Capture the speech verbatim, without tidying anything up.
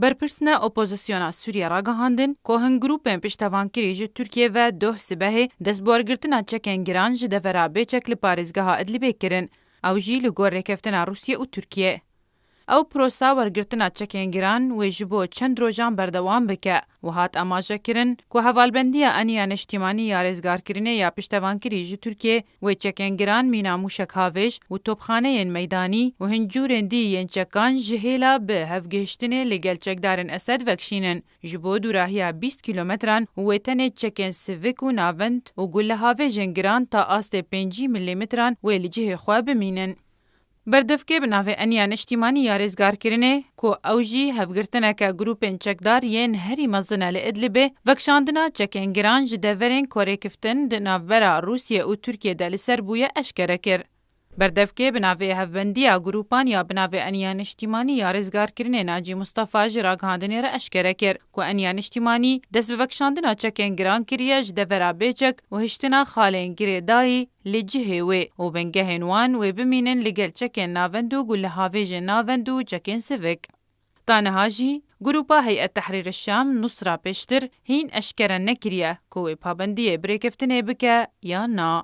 Berpirsina opozisyona Sûriye ragihandin ku hin grûpên piştevankirî ji Tirkiye ve doh sibehê dest bi wergirtina çekên giran ji devera Bêçek li parêzgeha Idlibê kirin. Ew jî li gor rêkeftina Rûsye û Tirkiye. Ew prosa wergirtina çekên giran wê ji bo çend rojan berdewam bike û hat amajekirin ku hevalbendiya Eniya Niştîmanî ya Rêzgarkirinê ya piştevankirî ji Tirkiye wê çekên giran mîna mûşek havêj û topxaneyên meydanî û hin cûrên dî yên çekan ji hêla bi hevgihiştinê li gel çekdarên Esed vekşînin, ji bo dûrahiya bîst kîlometran û wê tenê çekên sivik û navend û gulehavêjên giran ta astê pêncî milîmetran wê li cihê xwe bimînin. Berdevkê bi navê Eniya Niştîmanî ya Rêzgarkirinê, ku ew jî hevgirtineke grûpên çekdar yên herî mezin e li Idlibê, vekşandina çekên giran ji deverên ku rêkiftin di navbera Rûsye û Tirkiye de li ser bûye, eşkere kir. Berdevkê bi navê Hevbendiya Grûpan ya bi navê Eniya Niştîmanî ya Rêzgarkirinê Nacî Mustafa ji ragihandinê re eşkere kir ku Eniya Niştîmanî dest bi vekşandina çekên giran kiriye ji devera Bêçek û hiştina xalên girêdayî li cihê wê û bingehên wan wê bimînin li gel çekên navend û gulehavêjên navend û çekên sivik. Ta niha jî Grûpa Heyet Tehrîr Şam, Nusra, pêştir hîn eşkere nekiriye ku wê pabendiyê bi rêkeftinê bike ya na.